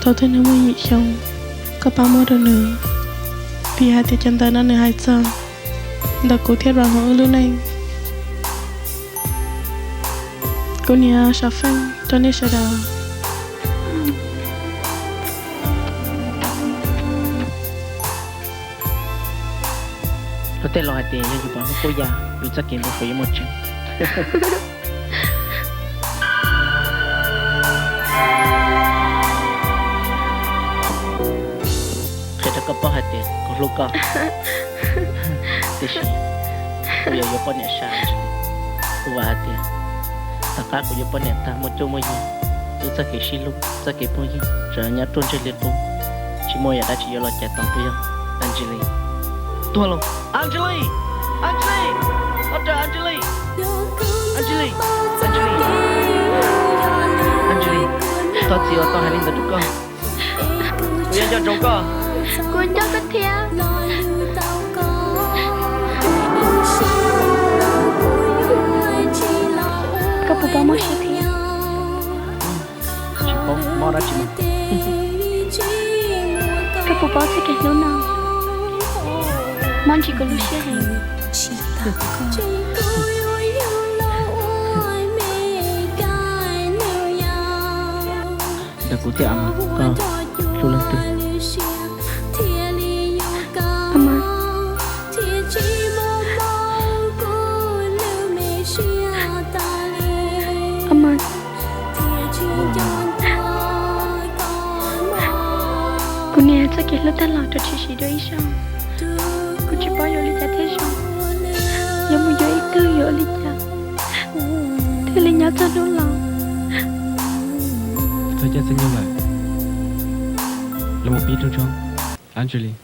Thaum twg nws muaj yim xyoo, koj pab muab rau nws, vim hais tias cov ntawv no nws hais txog ntawm kuv thiab Ron wb lub neej. Kuv niam Xav Feej rau nej sawv daws. Luag tej laus hais tias yog yus pom hnub qub ya, yus txoj kev npau suav yuav muaj tseeb. Qhia rau koj paub hais tias kuv hlub koj, tiam sis kuv yuav yuav poj niam sai. Kuv vam hais tias tom qab kuv yuav poj niam tag muaj cuab muaj yig, wb txoj kev sib hlub, txoj kev phooj ywg tseem nyob ruaj ntseg li qub, tsis muaj yam dab tsi yuav los cais tau puas yog, Angeline? Tuag los, Angeline! Angeline! Ua raws Angeline! Angeline! Angeline! Angeline! Thov txim uas tau hais li ntawd rau koj. Kuv yuav nco ntsoov koj. Kuv nco koj thiab. Koj puas paub mob siab thiab? Tsis paub mob dab tsi mas. Koj puas paub txoj kev hlub no mob ntsis kuv lub siab heev? Ntawm kuv thiab a mas koj hlub leej twg? A mas, a mas, kuv niam txoj kev hlub tag los rau tshwm sim dua ib zaug. Kuv tsis paub yuav ua li cas thiaj zoo, yuav mus yuav ib tug yuav ua li cas thiaj li nyob txog hnub laus. Txog caij txog nyoog lawm, los mus pib rooj tshoob, Angeline.